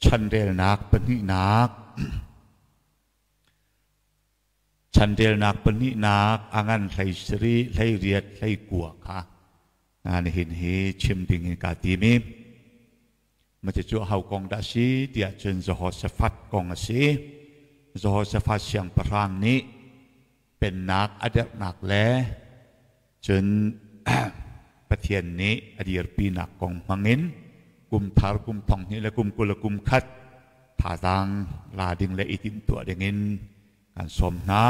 Chanrelnak pahnihnak Chanrelnak pahnihnak a ngan hlei sarih hlei riat hlei kua kha nihin hi chim ding in kaa tim i Cucu aho kong dah a si tiah cun Jehoshaphat kong a si. Jehoshaphat siangpahrang nih pennak a derhnak le cun Pathian nih a dirpinak kong hmangin kum thar kum thong hnih le kum 20 le kum khat thazaang la ding le i timhtuah dingin kan sawm hna.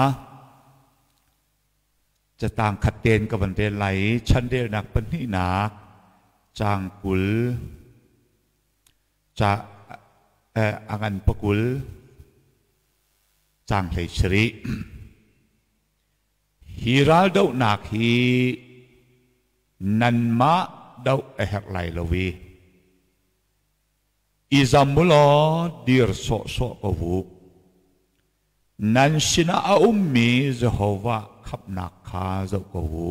Catang khat tein ka van rel lai i chanrelnak pahnihnak caang 20 ca a ngan pakul caang 17. Hi raldohnak hi nanmah doh a herh lai lo i i zam u law dir sawhsawh ko u. Nan sinah a ummi Jehovah khamhnak kha zoh ko u.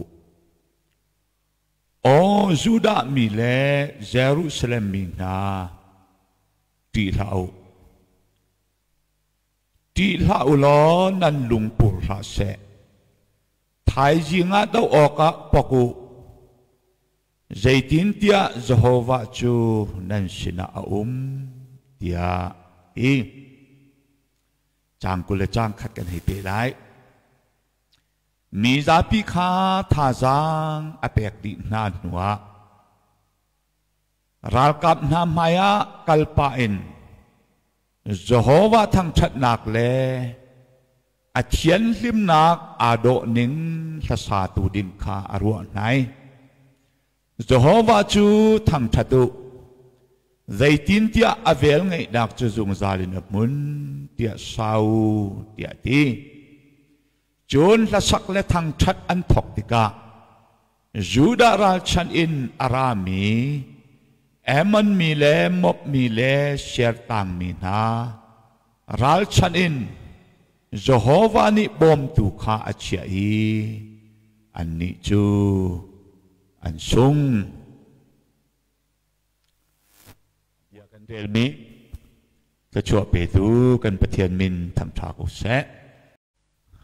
Aw Judah mi le Jerusalem mi hna, ṭih hlah u. Ṭih hlah u law nan lung pur hlah seh. Thaizing ah doh awkah pok u. Zeitintiah Jehovah cu nan sinah a um, tiah ti. Caang 20 le caang khat kan hei peh lai. Mi zapi kha thazaang a pek dih hna hnuah ralkap hna hmaiah kal pah in Jehovah thangṭhatnak le a thianhlimnak aa dawh ning hlasatu ding kha a ruah hna i Jehovah cu thangṭhat u, zeitintiah a velngeihnak cu zungzal in a hmun, tiah sau tiah a ti. Cun hlasak le thangṭhat an thawk tikah Judah ralchanh in a rami Ammon mi le Moab mi le Seir tangmi hna ralchanh in Jehovah nih bawmtu kha a chiah i annih cu an sung. Bia kan relmi thluachuah petu kan Pathian min thangṭha ko seh.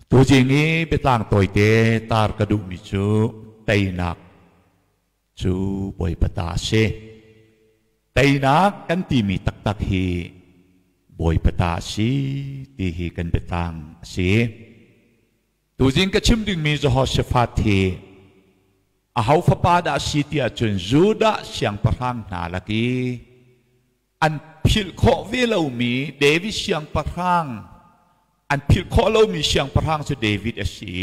Tuzing i biatlang tawite tar ka duhmi cu teinak cu Bawipa ta a si. Teinak kan timi taktak hi Bawipa ta a si ti hi kan biatlang a si. Tuzing ka chim dingmi Jehoshaphat hi aho fapa dah a si ti ahcun Judah siangpahrang hna lak i an philh khawh ve lomi David siangpahrang an philh khawh lomi siangpahrang cu David a si.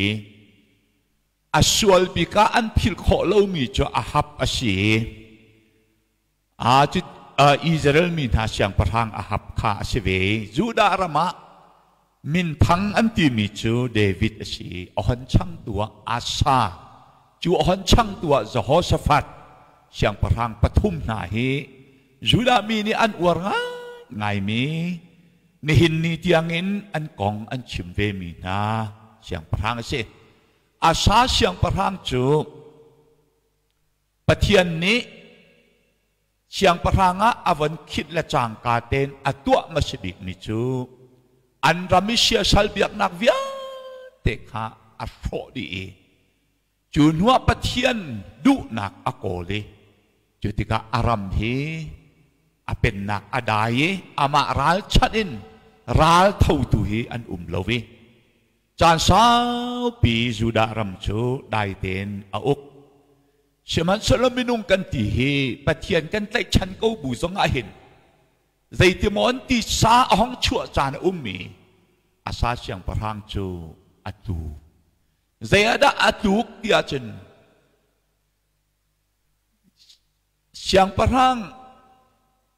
A sual bik ah an philh khawh lomi cu Ahab a si. Cu Israel mi hna siangpahrang Ahab kha a si ve. Judah ram ah minthang an timi cu David a si. A hon changtu ah Asa, cu a hon changtu ah Jehoshaphat siangpahrang pathum hna hi Judah mi nih an uar ngaingaimi nihin ni tiangin an kong an chim vemi hna siangpahrang a si. Asa siangpahrang cu Pathian nih siangpahrang ah a von khit le cangka tein a tuah hmasa bikmi cu an ram i siasal biaknak vialte kha a hrawh dih i cu hnuah Pathian duhnak a kawl i cu tikah a ram hi a pennak a dai i amah ralchanh in ral thotu hi an um lo i caan saupi Judah ram cu dai tein a uk. Sihmanhsehlaw minung kan ti hi Pathian kan tlaihchan ko bu zong ah hin zeitimaw an ti sa a hong chuah caan a ummi Asa siangpahrang cu a tlu. Zei ah dah a tluk ti ahcun siangpahrang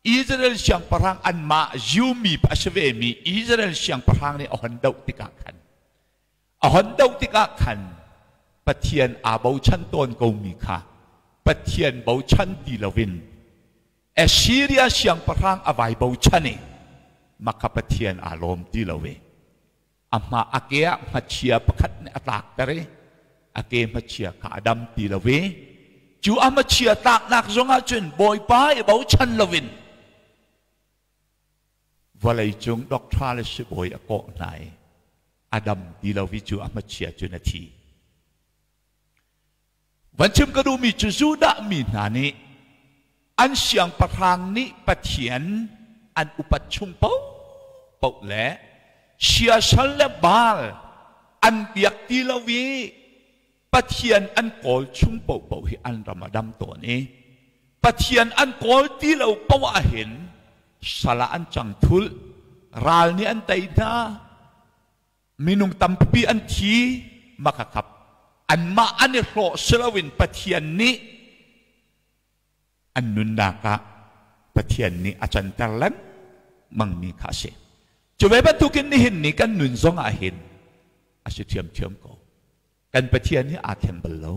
Israel siangpahrang anmah Jew mi a si vemi Israel siangpahrang nih a hon doh tikah khan a hon doh tikah khan Pathian aa bochan tawn komi kha Pathian bochan ti loin Assyria siangpahrang a vai bochan i mah kha Pathian aa lawm ti lo i a hma a ke ah hmachia pakhat nih a tlakter i a ke hmachia kha a dam ti lo i cu a hmachia tlaknak zongah cun Bawipa i bochan loin. Vawleicung doctor le sibawi a kawh hna i a dam ti lo i cu a hmachia cun a thi. Van chim ka duhmi cu Judah mi hna nih an siangpahrang nih Pathian an upat chung paohpaoh le siasal le Baal an biak ti lo i Pathian an kawl chung paohpaoh hi an ram a dam tawn i Pathian an kawl ti lo paoh ahhin sal ah an cang thulh, ral nih an tei hna, minung tampi an thi makakhap anmah an i hlawh si loin Pathian nih an nunnak ah Pathian nih a canter lengmangmi kha a si. Cu ve bantukin nihin ni kan nun zong ah hin a si ṭhiamṭhiam ko. Kan Pathian hi aa thleng bal lo.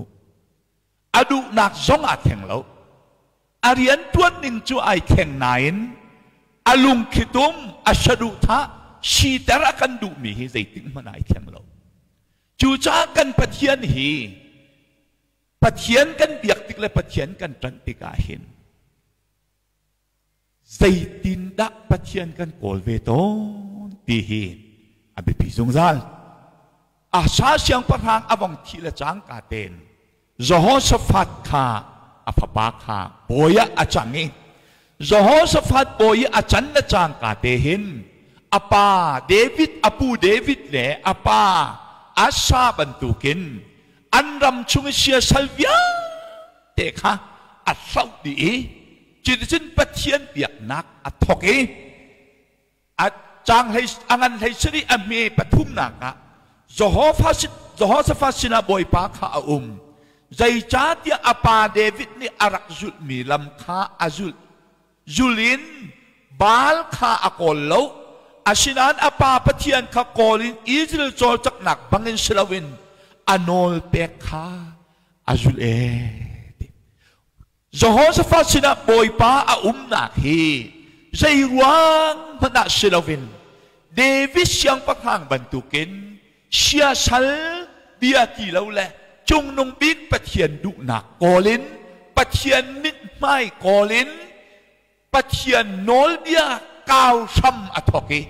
A duhnak zong aa thleng lo. A rianṭuan ning cu ai thleng nain a lungthlitum, a saduhthah siter a kan duhmi hi zeitik hmanh ai thleng lo. Cucaah kan Pathian hi Pathian kan biak tik le Pathian kan ṭanh tikah hin zeitindah Pathian kan kawl ve tawn ti hi a biapi zungzal. Asa siangpahrang a vong thih le cangka tein Jehoshaphat kha a fapa kha bawi ah a cang i Jehoshaphat bawi i a can le cangka te hin a pa David a pu David le a pa Asa bantukin an ram chung i siasal vialte kha a hloh dih i cuticun Pathian biaknak a thawk i a caang hlei a ngan hlei sarih a hme pathumnak ah Jehoshaphat sinah Bawipa kha a um. Zeicahtiah a pa David nih a rak zulhmi lam kha a zulh. Zul in Baal kha a kawl lo. Asinain a pa Pathian kha kawl in Israel cawlcanghnak bangin si loin a nawl pek kha a zulh ee. Jehoshaphat sinah Bawipa a umnak hi zei ruang hmanh ah si loin David siangpahrang bantukin siasal bia ti lo le cungnung bik Pathian duhnak kawl in Pathian mithmai kawl in Pathian nawlbia kau hram a thawk i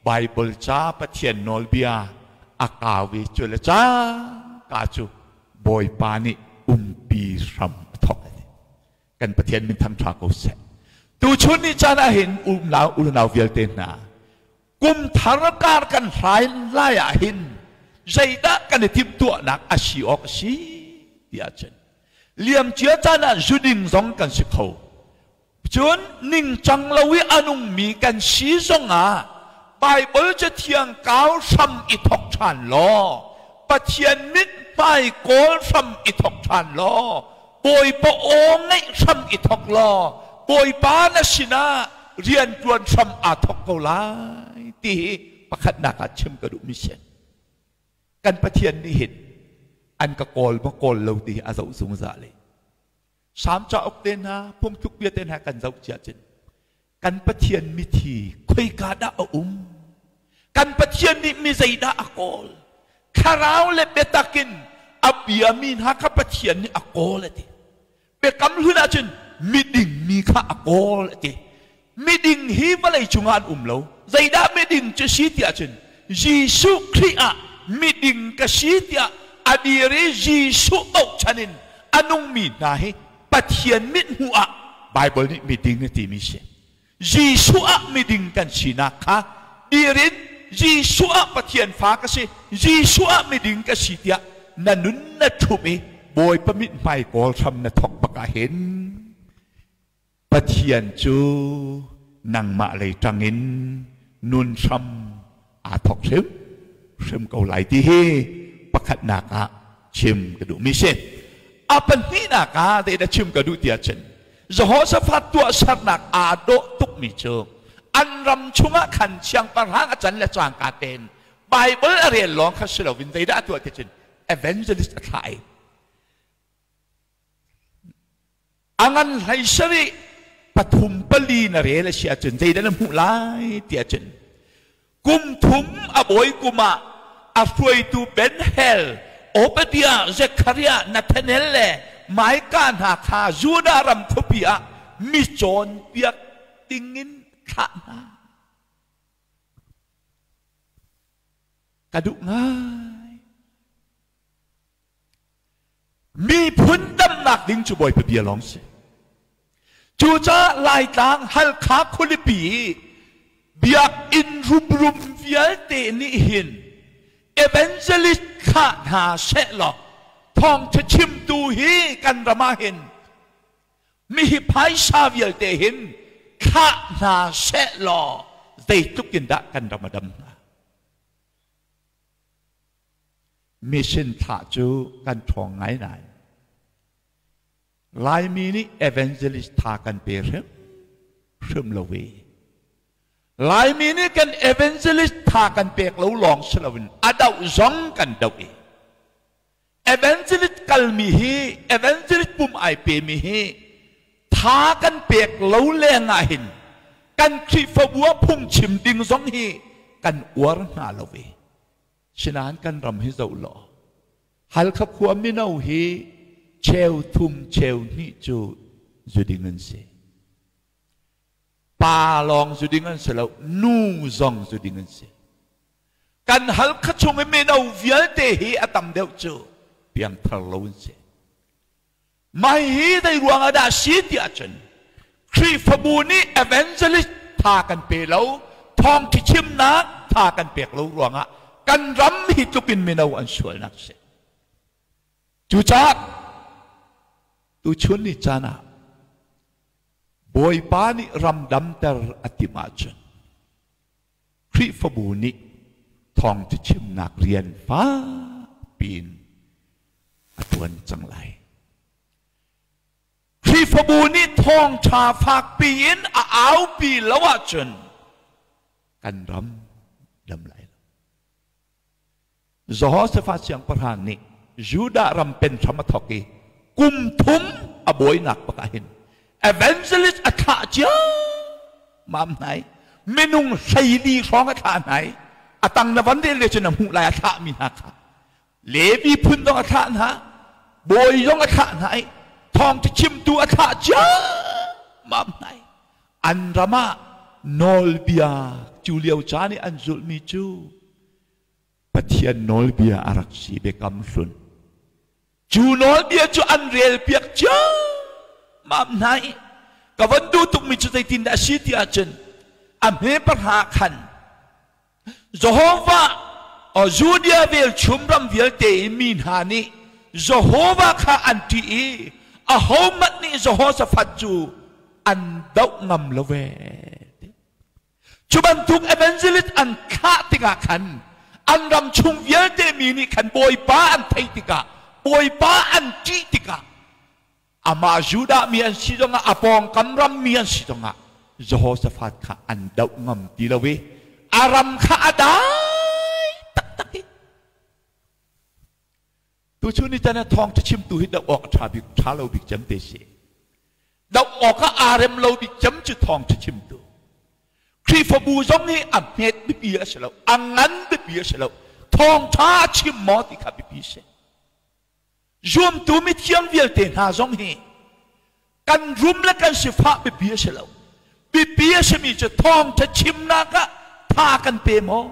Bible ca Pathian nawlbia a kau i cu le cangka cu Bawipa nih umpi hram a thawk. Kan Pathian min thang ṭha ko seh. Tuchun ni caan ah hin umnau unau vialte hna kum thar kar kan hlai lai ah hin zeidah kan i timhtuahnak a si awk a si ti ahcun liamcia caan ah zuding zong kan si kho. Cun ningcang lo i a nungmi kan si zongah Baibal Cathiang kau hram i thawk ṭhan law Pathian mithmai kawl hram i thawk ṭhan law Bawipa aw ngaih hram i thawk law Bawipa na sinah rianṭuan hram aa thawk ko lai ti hi pakhatnak ah chim ka duhmi si. Kan Pathian nih hin an ka kawl maw kawl lo ti hi a zoh zungzal i Salm cauk te hna, phungthluk bia te hna kan zoh cia cun kan Pathian mithi khoika dah a um? Kan Pathian nih mi zeidah a kawl? Thlarau le biatak in a biami hna kha Pathian nih a kawl a ti. Biakam hlun ahcun miding mi kha a kawl a ti. Miding hi vawlei cungah an um lo. Zeidah miding cu si ti ahcun Jesuh Khrih ah miding ka si tiah a dir i Jesuh bochan in a nungmi hna hi Pathian mithmuh ah Baibal nih miding a timi si. Jesuh ah miding kan sinak kha dir in Jesuh ah Pathian fa ka si, Jesuh ah miding ka si tiah na nun na ṭhumh i Bawipa mithmai kawl hram na thawk bak ah hin Pathian cu nangmah lei ṭangin nun hram aa thawk hrimhrim ko lai ti hi pakhatnak ah chim ka duhmi si. A pahnihnak ah zeidah chim ka duh ti ahcun Jehoshaphat tuahsernak aa dawh tukmi cu an ram chungah khan siangpahrang a can le cangka tein Bible a rel lawng kha si loin zeidah a tuah ti cun evangelist a thlah i A ngan hlei sarih pathum pali na rel a si ahcun zeidah na hmuh lai ti ahcun kum thum a bawi kum ah a hruaitu Ben Hel, Obadiah, Zekhariah, Nathanael le Micah hna kha Judah ram khuapi ah mi cawnpiak dingin thlah hna. Ka duh ngai. Miphun damnak ding cu Bawipa bia lawng si. Cucaah Laitlang Halkha khualipi i biakinn rumrum vialte nih hin evangelist thlah hna sehlaw thawngṭha chimtu hi kan ram ah hin mihi phaisa vialte hin thlah hna sehlaw zeitluk in dah kan ram a dam hnga. Mission thlah cu kan ṭhawng ngai nain Laimi nih evangelist tha kan pe hrim hrim lo ve. Laimi nih kan evangelist tha kan pek lo lawng si loin a doh zong kan doh i evangelist kalmi hi evangelist pum ai pemi hi tha kan pek lo leng ah hin kan Khrihfabu ah phungchim ding zong hi kan uar hna lo ve. Sinain kan ram hi zoh law Halkha khua mino hi cheu thum cheu hnih cu zuding an si. Pa lawng zuding an si lo, nu zong zuding an si. Kan Halkha chung i mino vialte hi a tam deuh cu piangthar lo an si. Mah hi zei ruang ah dah si ti ahcun Khrihfabu nih evangelist tha kan pe lo, thawngṭha chimnak tha kan pek lo ruangah kan ram hi tluk in mino an sualnak si. Cucaah tuchun ni caan ah Bawipa nih ram damter a timh ahcun Khrihfabu nih thawngṭha chimnak rian fakpi in a ṭuan cang lai. Khrihfabu nih thawngṭha fakpi in a aupi lo ahcun kan ram dam lai lo. Jehoshaphat siangpahrang nih Judah ram pen hram a thawk i kum thum a bawinak bak ah hin evangelist a thlah cia mam hnai minung 14 hrawng a thlah hnai a tang na van rel le cun a hmuh lai a thlah mi hna kha Levi phun zong a thlah hna bawi zong a thlah hna i thawngṭha chimtu a thlah cia mam hnai an ram ah nawlbia cu lio caan i an zulhmi cu Pathian nawlbia a rak si biakam hlun cu nawlbia cu an relpiak ciammam hna i ka von duh tukmi cu zeitindah a si ti ahcun a hme pahra khan Jehovah Judea velchum ram vialte i mi hna nih Jehovah kha an ṭih i ahohmanh nih Jehoshaphat cu an doh ngam lo ve. Cu bantuk evangelist an thlah tikah khan an ram chung vialte mi nih khan Bawipa an theih tikah Bawipa an ṭih tikah amah Judah mi an si zongah a pawngkam ram mi an si zongah Jehoshaphat kha an doh ngam ti lo i a ram kha a dai taktak i tuchun ni tan thawng chimtu hi doh awk a ṭha bik ṭha lo bik cem te si doh awk ah aa rem lo bik cem cu thawng chimtu Khrihfabu zong hi a hmet biapi a si lo a ngan biapi a si lo thawngṭha a chim maw ti kha biapi si Zumtu mithiang vialte hna zong hi kan rum le kan sifah biapi a si lo biapi a simi cu thawngṭha chimnak ah tha kan pe maw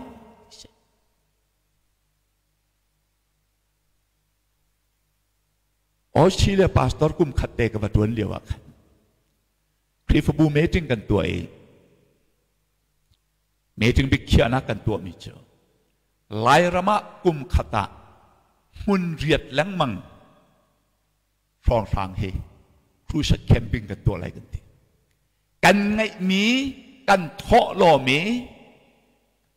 Australia pastor kum khat te ka va tuan lio ah khan Khrihfabu meeting kan tuah i meeting bik khiahnak kan tuahmi cu Lairam ah kum khat ah hmun riat lengmang hrawnghrang hi crusade camping kan tuah lai kan ti. Kan ngeihmi kan thawh lawmi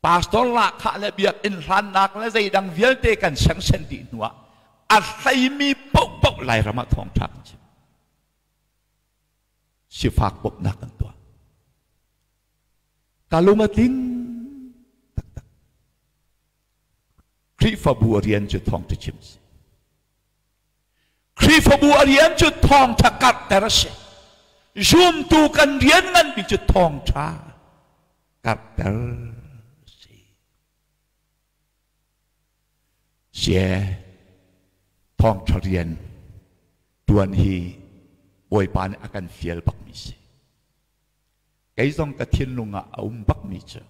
pastor lahkhah le biakinn hlannak le zeidang vialte kan sengsen dih hnuah a hleimi paohpaoh Lairam ah thawngṭha kan chim. Sifak bawmhnak kan tuah. Ka lung a tling taktak. Khrihfabu a rian cu thawngṭha chim si. Khrihfabu a rian cu thawngṭha karhter a si. Zumtu kan rian nganmi cu thawngṭha karhter si. Sie thawngṭha rian ṭuan hi Bawipa nih a kan fial bakmi si. Kei zong ka thinlung ah a um bakmi cu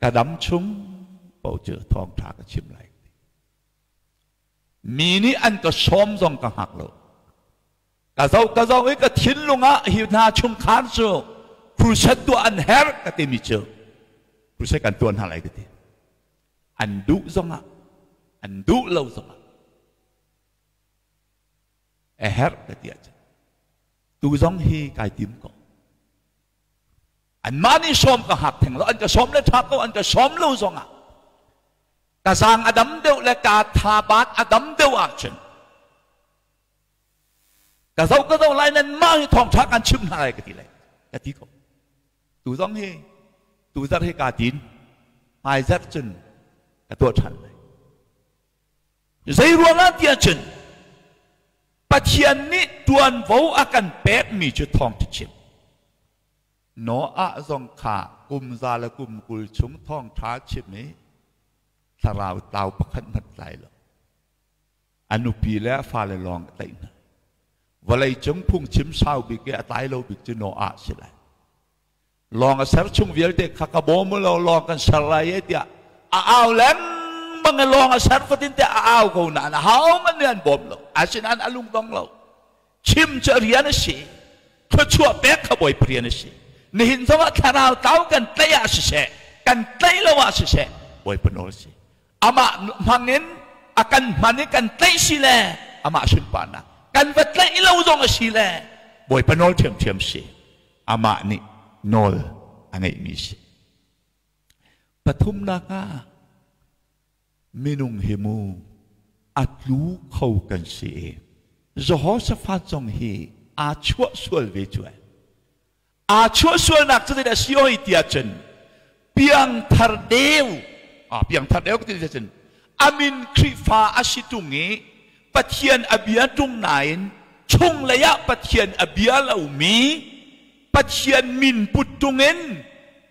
ka dam chung paoh cu thawngṭha ka chim lai. Mi nih an ka sawm zong ka hngak lo. Ka zoh ka zoh i ka thinlung ah hi hna chungkhar cu crusade tuah an herh ka timi cu crusade kan tuah hna lai ka ti. An duh zongah an duh lo zongah a herh ka ti ahcun tu zong hi kai tim ko. Anmah nih sawm ka hngak theng lo, an ka sawm le ṭha ko, an ka sawm lo zongah ka zaang a dam deuh le ka thabat a dam deuh ahcun ka zoh ka zoh lai nan mah hi thawngṭha kan chim hna lai ka ti lai ka ti ko. Tu zong hi tu zarh hi kaa tin, hmai zarh cun ka tuah ṭhan lai. Zei ruangah tiah cun Pathian nih ṭuanvo a kan pekmi cu thawngṭha chim. Noah zong kha kum za le kum 20 chung thawngṭha chim i thlarau tlau pakhat hmanh tlai lo. A nupi le a fale lawng a tlaih hna. Vawlei cung phungchim sau bik i a tlai lo bik cu Noah si lai. Lawng a ser chung vialte kha ka bawm u law lawng kan ser lai e tiah a au lengmang i lawng a ser fatin te a au ko nain ahohmanh nih an bawm lo. Asinain a lung dong lo. Chim cu a rian a si. Thluachuah pek kha Bawipa rian a si. Nihin zongah thlarau tlau kan tlaih ah siseh, kan tlaih lo ah siseh, Bawipa nawl a si. Amah hmangin a kan hman i kan tlaih si le amah sunparnak. Kan va tlaih lo zong a si le Bawipa nawl ṭhiamṭhiam si. Amah nih nawl a ngeihmi si. Pathumnak ah minung hi mu a tlu kho kan si i Jehoshaphat zong hi aa chuah sual ve cu ai. Aa chuah sualnak cu zeidah si oi tiah cun piangthar deu piangthar deu ka ti cun amin Khrihfa a si tung i Pathian a bia ṭung nain chunglei ah Pathian a bia lomi Pathian min put ṭung in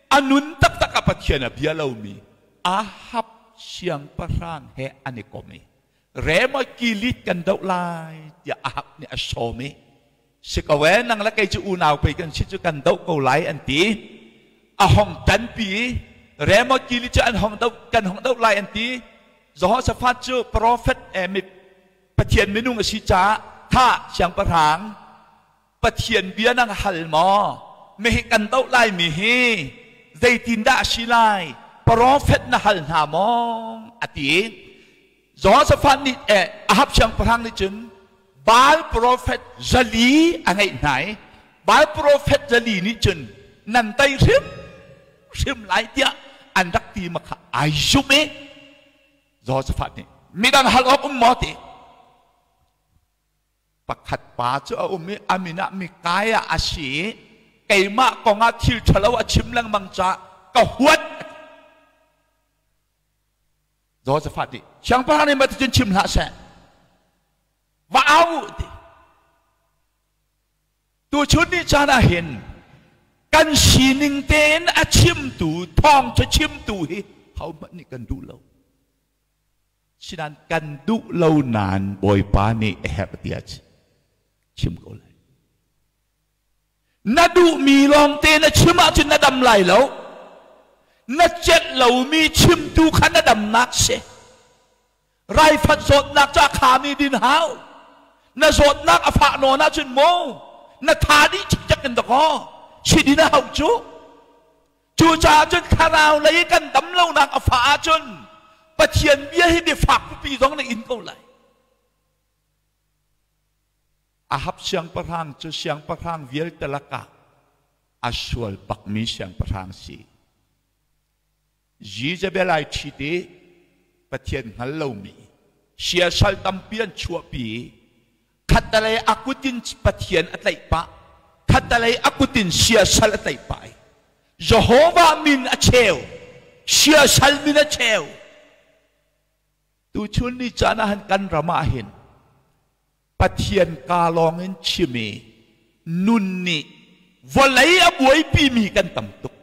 a nun taktak ah Pathian a bia lomi Ahab siangpahrang he an i kom i Ramoth Gilead kan doh lai tiah Ahab nih a sawm i si ko ee nang le kei cu unau pei kan si cu kan doh ko lai an ti. A hong ṭanpi i Ramoth Gilead cu an hong doh kan hong doh lai an ti. Jehoshaphat cu profet Pathian minung a si caah tha siangpahrang Pathian bia nang hal maw mihi kan doh lai mi hi zeitindah a si lai profet na hal hna maw a ti. Jehoshaphat nih Ahab siangpahrang nih cun Baal profet 400 a ngeih hna i Baal profet 400 nih cun nan tei hrim hrim lai tiah an rak ti ma kha ai zumh i Jehoshaphat nih midang hal awk um maw ti pakhat pa cu a um i a min ah Mikaiah a si i keimah kong ah thil ṭhalo a chim lengmang caah ka huat. Jehoshaphat nih siangpahrang nih mah ticun chim hlah seh va au u ti. Tuchun ni caan ah hin kan sining tein a chimtu thawngṭha chimtu hi hohmanh nih kan duh lo. Sinain kan duh lo nain Bawipa nih a herh tiah chim ko lai. Na duhmi lawngte na chim ahcun na dam lai lo. Na celh lomi chimtu kha na damnak si. Raifanh zawtnak cu a khami din hau. Na zawtnak a fah nawn ahcun mu na tha dih cikcek in dakaw si din a hau cu. Cucaah cun thlarau lei kan dam lonak a fah ahcun Pathian bia hi biafak pipi zong na in ko lai. Ahab siangpahrang cu siangpahrang vialte lakah a sual bakmi siangpahrang si. Jezebel ai ṭhit i Pathian hngal lomi siasal tampi an chuahpi i khattelei a kut in Pathian a tlaih pah, khattelei a kut in siasal a tlaih pah i Jehovah min a cheu, siasal min a cheu. Tuchun ni caan ah hin kan ram ah hin Pathian kaa lawng in chim i nun nih vawlei a buaipimi kan tam tuk.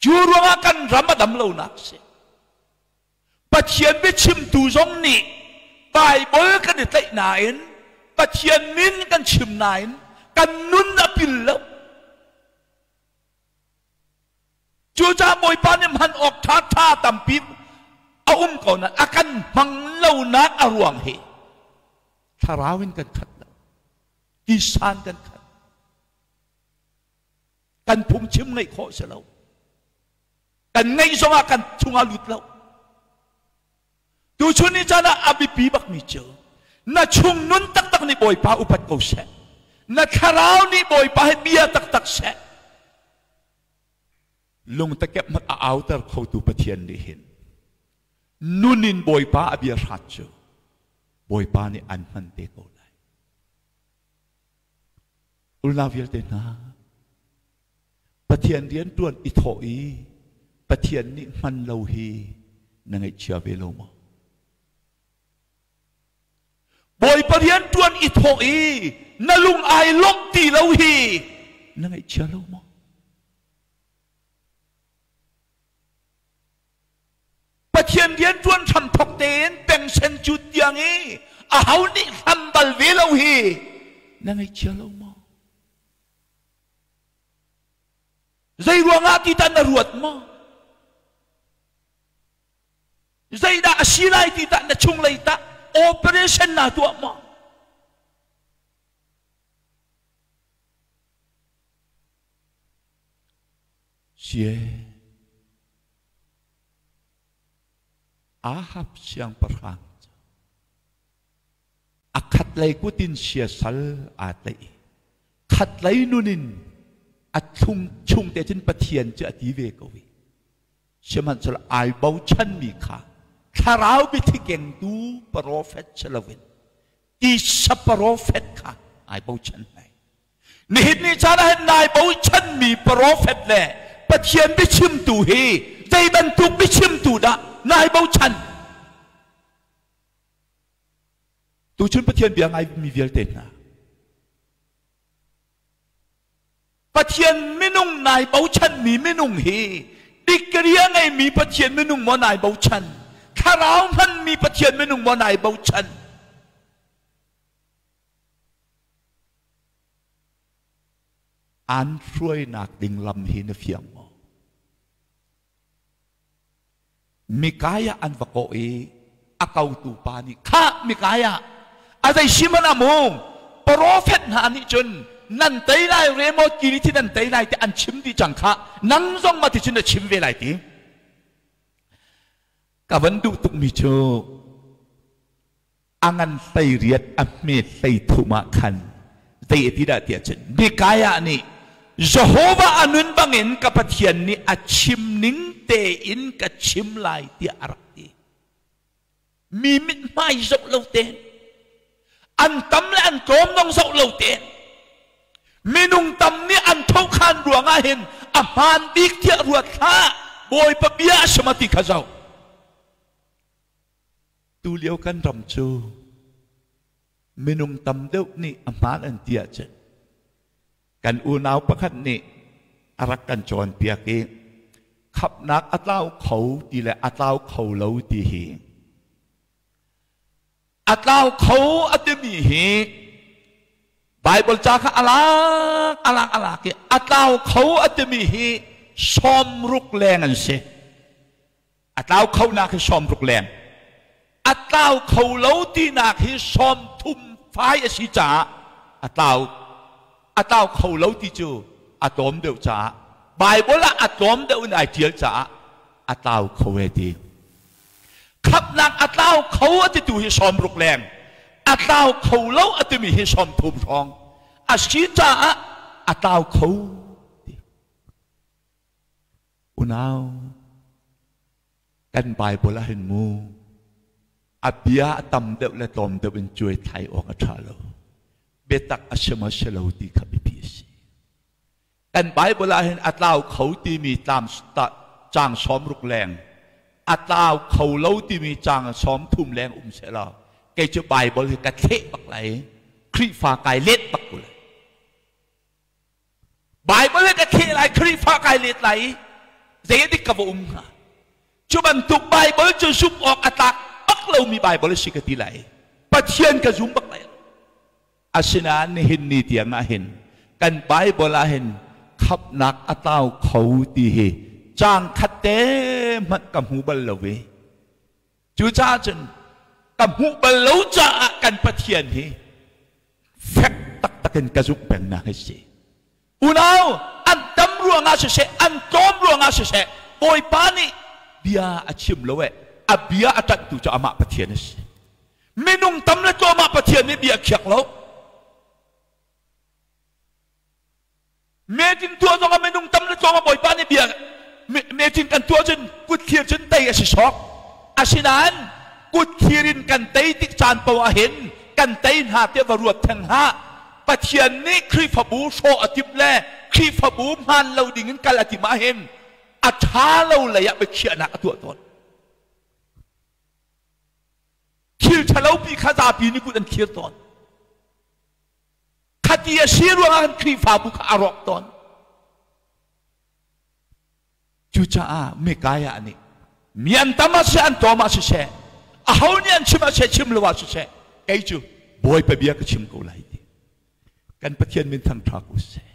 Cu ruangah kan ram a dam lonak a si. Pathian biachimtu zong nih Baibal kan i tlaih nain Pathian min kan chim nain kan nun a pil lo. Cu Cucaah Bawipa nih hman awk ṭhaṭha tampi a um ko nain a kan hmang lonak a ruang hi thlarau in kan khat lo, tisan kan khat. Kan phungchim ngeih khawh si lo. Kan ngeih zongah kan chungah lut lo. Tuchun ni caan ah a biapi bakmi cu na chung nun taktak nih Bawipa upat ko seh. Na thlarau nih Bawipa he bia taktak seh. Lungtakep hmanh a auter khotu Pathian nih hin nun in Bawipa a bia hrat cu Bawipa nih an hman te ko lai. Unau vialte hna, Pathian rian ṭuan i thawh i Pathian nih hman lo hi na ngaihchia ve lo maw? Bawipa rian ṭuan i thawh i na lung ai lawmh ti lo hi na ngaihchia lo maw? Pathian rian ṭuan hram thawk tein pengsen cu tiang i aho nih hlam bal ve lo hi na ngaihchia lo maw? Zei ruangah ti tah na ruat maw? Zeidah a si lai ti tah na chunglei tah operation na tuah maw? Sie Ahab siangpahrang cu a khatlei kut in siasal aa tlaih i khatlei nun in a thlung chung te cun Pathian cu a ti ve ko i sihmanhsehlaw ai bochanmi kha thlarau biathi kengtu profet si loin tisa profet kha ai bochan lai. Nihin ni caan ah hin nai bochanmi profet le Pathian biachimtu hi zei bantuk biachimtu dah nai bochan? Tuchun Pathian bia ngaimi vialte hna, Pathian minung nai bochanmi minung hi degree a ngeimi Pathian minung maw nai bochan? Thlarau hmanmi Pathian minung maw nai bochan? An hruainak ding lam hi na fiang maw? Mikaiah an va kawh i a kotu pa nih khah Mikaiah a zei si hmanh ah mu profet hna nih cun nan tei lai remote kiri thi nan tei lai ti an chim dih cang khah nang zong ma ti cun na chim ve lai ti ka van duh tukmi cu a ngan 18 a hme 33 ah khan zei a ti dah tiah cun Mikaiah nih Jehovah a nun bangin ka Pathian nih a chim ning tein ka chim lai tiah a rak ti. Mi mithmai zoh lo tein an tam le an tlawm dong zoh lo tein minung tam nih an thokhan ruangah hin a hmaan bik tiah ruat hlah Bawipa bia a si ma ti kha zoh. Tulio kan ram cu minung tam deuh nih a hmaan an ti ahcun kan unau pakhat nih a rak kan cawnpiak i khapnak a tlau kho ti le a tlau kho lo ti hi a tlau kho a timi hi Bible ca kha alak alak alak i a tlau kho a timi hi 60 leng an si. A tlau khonak hi 60 leng. A tlau kho lo tinak hi 30 fai a si caah a tlau a tlau kho lo ti cu a tlawm deuh caah Bible ah a tlawm deuh in ai ṭial caah a tlau kho e ti. Khamhnak a tlau kho a titu hi 60 leng. A tlau kho lo a timi hi 30 hrawng. A si caah a tlau kho ti. Unau, kan Bible ah hin mu a bia a tam deuh le tlawm deuh in cuai thlai awk a ṭha lo. Biatak a si maw si lo ti kha biapi a si. Kan Bible ah hin a tlau kho timi tlam caang 60 leng, a tlau kho lo timi caang 30 leng um seh law kei cu Bible hi ka thleh bak lai, Khrihfa kai let bak ko lai. Bible he ka kheh lai, Khrihfa kai let lai i zei dik ka va um hnga. Cu bantuk Bible cu zumh awk a tlak bak lomi Bible a si ka ti lai. Pathian ka zum bak lai lo. Asinain nihin ni tiang ah hin kan Bible ah hin khamhnak a tlau kho ti hi Caang khat te hmanh ka hmu bal lo i cucaah cun ka hmuh bal lo caah kan Pathian hi fek taktak in ka zumh pengnak hi si. Unau an tam ruangah siseh, an tlawm ruangah siseh, Bawipa nih bia a chim lo eh, a bia a ṭanhtu cu amah Pathian a si. Minung tam le tlawm ah Pathian nih bia a khiak lo. Meeting tuah zong ah minung tam le tlawm ah Bawipa nih bia meeting kan tuah cun kut thlir cun tei a si sawk. Asinain kut thlir in kan tei tik caan paoh ah hin kan tei hna tiah va ruat theng hlah. Pathian nih Khrihfabu hrawh a timh le Khrihfabu hmaan lo ding in kal a timh ahhin a ṭha lo lei ah biakhiahnak a tuah tawn. Thil ṭhalopi kha zapi nih kut an thlir tawn. Khati a si ruangah khan Khrihfabu kha a rawk tawn. Cucaah Micaiah nih mi an tam ah siseh an tlawm ah siseh aho nih an chim ah siseh chim lo ah siseh kei cu Bawipa bia ka chim ko lai ti. Kan Pathian min thangṭha ko seh.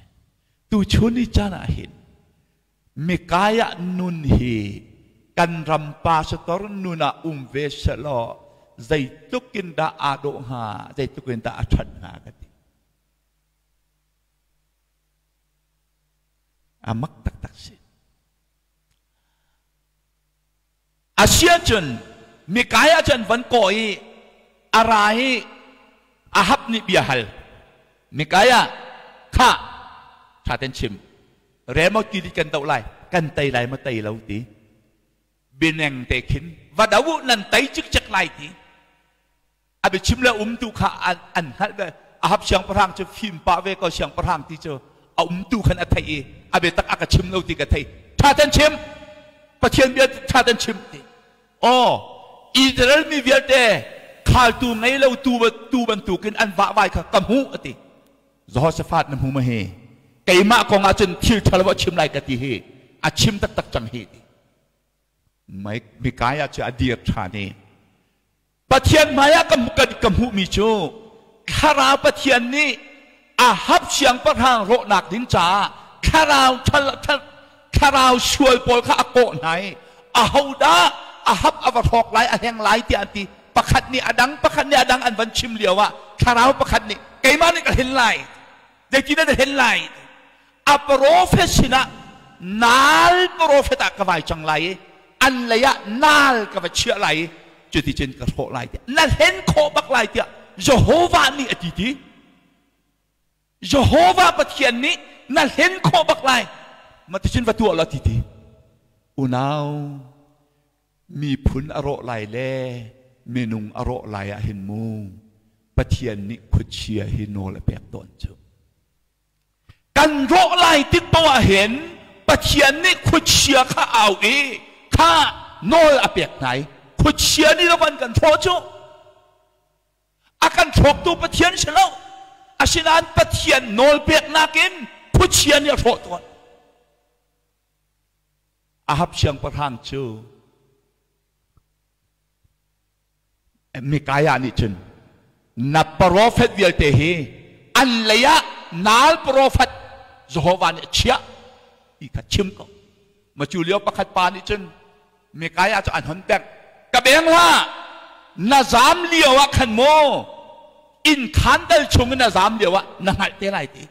Tuchun ni caan ah hin Micaiah nun hi kan ram pastor nun ah um ve sehlaw zeitluk in dah aa dawh hnga, zeitluk in dah a ṭhat hnga ka ti. A mak taktak si. Asiahcun Mikaiah cu an van kawh i a ra i Ahab nih bia hal. Mikaiah, khah, ṭha ten chim. Remote kili kan doh lai, kan tei lai ma tei lo ti. Bineng te khin va do u nan tei cikcek lai ti. A biachim le umtu kha an hngalh ve. Ahab siangpahrang cu fim pah ve ko siangpahrang ti cu a umtu khan a theih i a biatak a ka chim lo ti ka thei. Ṭha ten chim. Pathian bia ṭha ten chim ti. Aw, Israel mi vialte khaltu ngei lo tu, tu bantukin an vahvai kha ka hmuh a ti. Jehoshaphat na hmu ma hi? Keimah kong ah cun thil ṭhalo a chim lai ka ti hi a chim taktak cang hi ti. Mikaiah cu a dir ṭhan i Pathian hmaiah ka hmuhmi cu thlarau Pathian nih Ahab siangpahrang rawhnak ding caah thlarau thlarau sual pawl kha a kawh hna i ahodah Ahab a va hrawk lai a hleng lai tiah an ti. Pakhat nih a dang pakhat nih a dang an van chim lio ah thlarau pakhat nih keimah nih ka hlen lai, zeitin dah na hlen lai? A profet sinah nal profet ah ka vai cang lai i an lei ah nal ka va chiah lai i cuticun ka hrawh lai tiah na hlen khawh bak lai tiah Jehovah nih a ti ti. Jehovah Pathian nih na hlen khawh bak lai ma ticun va tuah law ti ti. Unau, miphun a rawh lai le minung a rawh lai ah hin mu Pathian nih khuachia hi nawl a pek tawn cu. Kan rawh lai tik paoh ah hin Pathian nih khuachia kha au i kha nawl a pek hna i khuachia nih lo an kan hrawh cu. A kan hrawktu Pathian si lo. Asinain Pathian nawl peknak in khuachia nih a hrawh tawn. Ahab siangpahrang cu Mikaiah nih cun na profet vialte hi an lei ah nal profet Jehovah nih a chiah ti kha chim ko. Ma cu lio pakhat pa nih cun Mikaiah cu an hon pek. Ka beng hlah, na zam lio ah khan maw inn khan dal chung in na zam lio ah na hngalh te lai ti.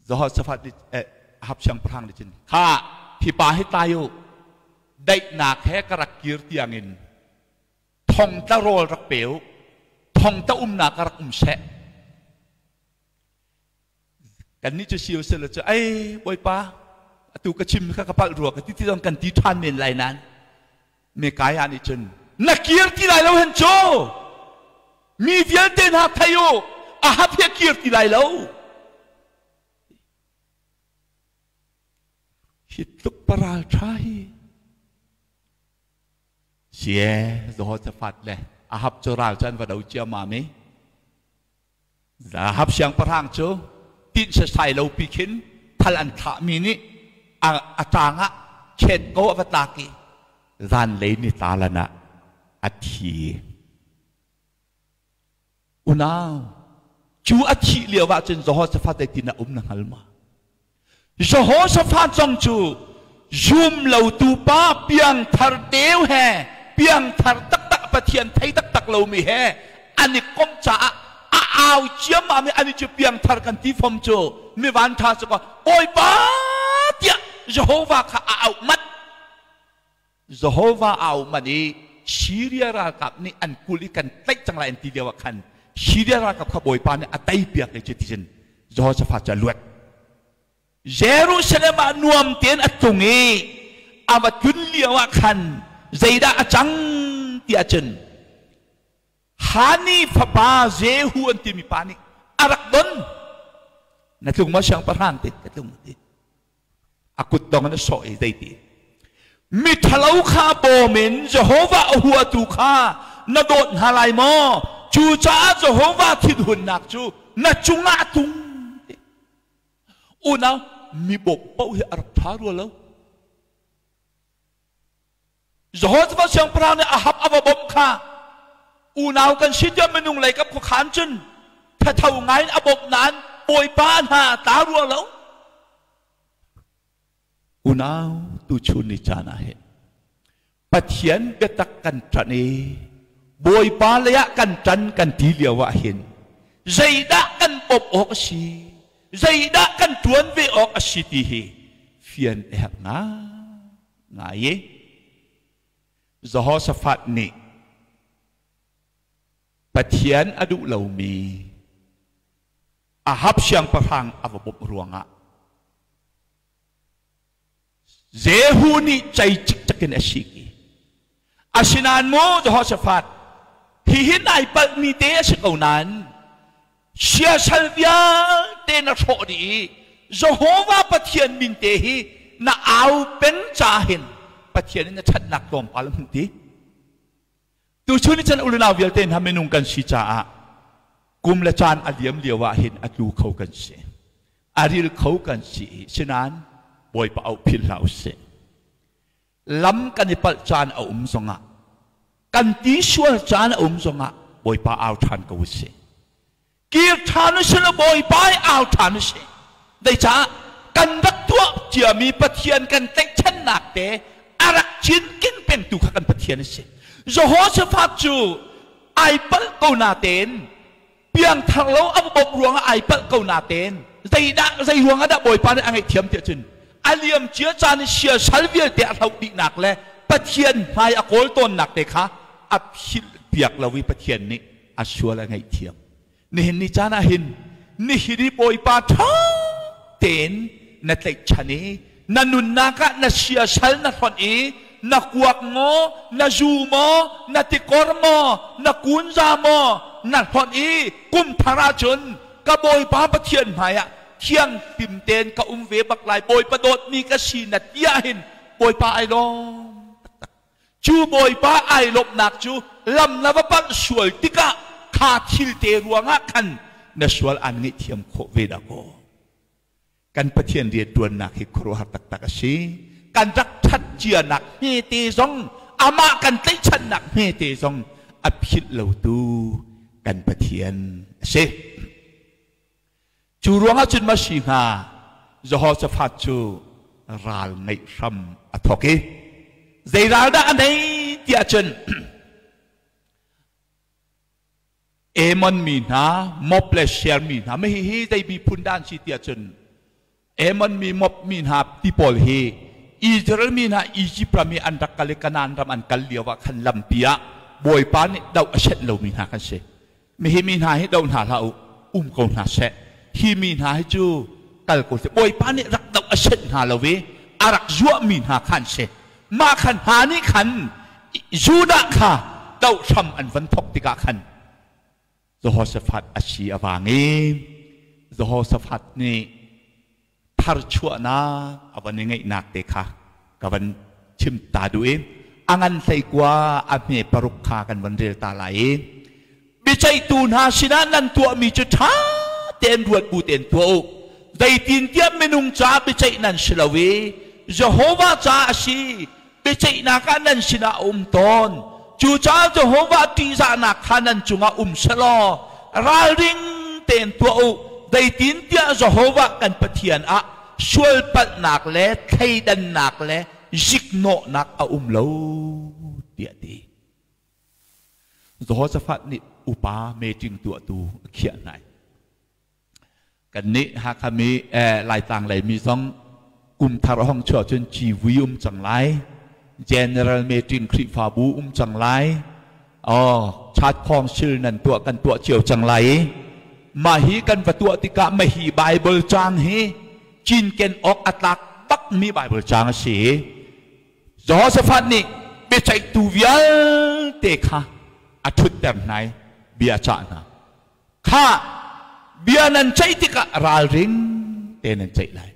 Jehoshaphat nih Ahab siangpahrang nih cun kha hi pa hi tlai u, daihnak he ka rak kir tiangin thongtla rawl rak pe u, thongtla umnak ka rak um seh. Kannih cu si usih law cu ei Bawipa, atu ka chim kha ka palh rua ka ti ti zong kan ti ṭhan men lai nain Mikaiah nih cun na kir ti lai lo hen cu, mi vialte hna thei u, Ahab hi a kir ti lai lo. Hi tluk paral ṭha hi sie Jehoshaphat le Ahab cu ral cu an va do ciammam i Ahab siangpahrang cu tinh sasai lo pi khin thal an thlahmi nih a ṭang ah khet ko a va tlak i zanlei ni tlalan ah a thi. Unau, cu a thih lio ah cun Jehoshaphat zeitin a um na hngal ma? Jehoshaphat zong cu zum lotu pa piangthar deu he piangthar taktak Pathian thei taktak lomi he an i komh caah a au ciammam i ani cu piangthar kan ti fom cu mi vanṭha cu ko Bawipa tiah Jehovah kha a auh manh. Jehovah a auh manh i Syria ralkap nih an kulh i kan tlaih cang lai an ti lio ah khan Syria ralkap kha Bawipa nih a teipiak i cuticun Jehoshaphat cu a luat. Jerusalem ah nuam tein a tlung i a va tlun lio ah khan zeidah a cang ti ahcun Hani fapa Jehu an timi pa nih a rak don. Na tlung maw siangpahrang ti ka tlung ti. A kut dong in a sawh i zeiti miṭhalo kha bawm in Jehovah a huatu kha na dawt hna lai maw? Cucaah Jehovah thinhunnak cu na cungah a tlung. Unau, mi bawmh paoh hi a rak ṭha rua lo. Jehoshaphat siangpahrang nih Ahab a va bawmh kha unau kan si tiah minung lei kap khuakhan cun thatho ngai in a bawmh nain Bawipa hna tla rua lo. Unau, tuchun ni caan ah hin Pathian biatak kan ṭanh i Bawipa lei ah kan ṭan kan ti lio ah hin zeidah kan bawmh awk a si, zeidah kan ṭuan ve awk a si ti hi fian a herh ngai i Jehoshaphat nih Pathian a duh lomi Ahab siangpahrang a va bawmh ruangah Jehu nih cei cikcek in a sik i asinain mu Jehoshaphat hihi nai palhmi te a si ko nain siasal vialte na hrawh dih i Jehovah Pathian min te hi na au peng ca hin Pathian in na ṭhatnak tlawmpal a hmuh ti. Tuchun ni chan unau vialte hna minung kan si caah kum le caan a liam lio ah hin a tlu kho kan si. A ril kho kan si i sinain Bawipa auh philh hlah usih. Lam kan i palh caan a um zongah kan ti sual caan a um zongah Bawipa au ṭhan ko usih. Kir ṭhan usih law Bawipa i au ṭhan usih. Zeicah kan rak tuah ciami Pathian kan tlaihchannak te a rak cinken pengtu kha kan Pathian a si. Jehoshaphat cu ai palh ko natein piangthar lo a bawmh ruangah ai palh ko natein zeidah zei ruangah dah Bawipa nih a ngaihthiam tiah cun a liam cia caan i siasal vialte a hloh dihnak le Pathian hmai a kawl tawnnak te kha a philh piak lo i Pathian nih a sual a ngaihthiam. Nihin ni caan ah hin nihin i Bawipa ṭha tein na tlaihchan i na nunnak ah na siasal na hlonh i na kuak maw, na zu maw, na tikor maw, na kunza maw na hlonh i kum thar ahcun ka Bawipa Pathian hmaiah thianghlim tein ka um ve bak lai, Bawipa dawtmi ka si na ti ahhin Bawipa ai lawm taktak. Cu Bawipa ai lawmhnak cu lam na va palh sual tikah kha thil te ruangah khan na sual aan ngaihthiam khawh ve dah kaw. Kan Pathian rianṭuannak hi khuaruahhar taktak a si. Kan rak ṭhat cianak hmete zong amah kan tlaihchannak hmete zong a philh lotu kan Pathian a si. Cu ruangah cun ma si hnga Jehoshaphat cu ral ngeih hram a thawk i zei ral dah a nei tiah cun Ammon mi hna, Moab le Shear mi hna, mah hihi zei miphun dah an si tiah cun Ammon mi, Moab mi hna ti pawl hi Israel mi hna Egypt ram i an rak kal i Kanaan ram an kal lio ah khan lampi ah Bawipa nih doh a senh lomi hna kan si. Mihi mi hna hi doh hna hlah u, um ko hna seh. Hi mi hna hi cu kal ko seh. Bawipa nih rak doh a senh hna lo i a rak zuahmi hna kha an si. Mah khan hna nih khan Judah kha doh hram an van thawk tikah khan Jehoshaphat a si a vang i Jehoshaphat nih tharchuahnak a van i ngeihnak te kha ka van chim ta duh i a ngan 19 a hme 6 kha kan van rel ta lai i biaceihtu hna sinah nan tuahmi cu ṭha tein ruat bu tein tuah u. Zeitintiah minung ca biaceih nan si lo i Jehovah ca a si. Biaceihnak ah nan sinah a um tawn. Cucaah Jehovah ṭihzahnak kha nan cungah um selaw ralring tein tuah u. Zeitintiah Jehovah kan Pathian ah sualpalhnak le thleidannak le ziknawhnak a um lo tiah ti. Jehoshaphat nih upa meeting tuahtu a khiah hna. Kannih Hakha mi Laitlang lei mi zong kum thar hong chuah cun civui um cang lai. General meeting Khrihfabu um cang lai. Oh, chat council nan tuah kan tuah cio cang lai i mah hi kan va tuah tikah mah hi Bible caang hi cinken awk a tlak bakmi Bible caang a si. Jehoshaphat nih biaceihtu vialte kha a ṭhutter hna i bia a cah hna. Kha bia nan ceih tikah ralring te nan ceih lai.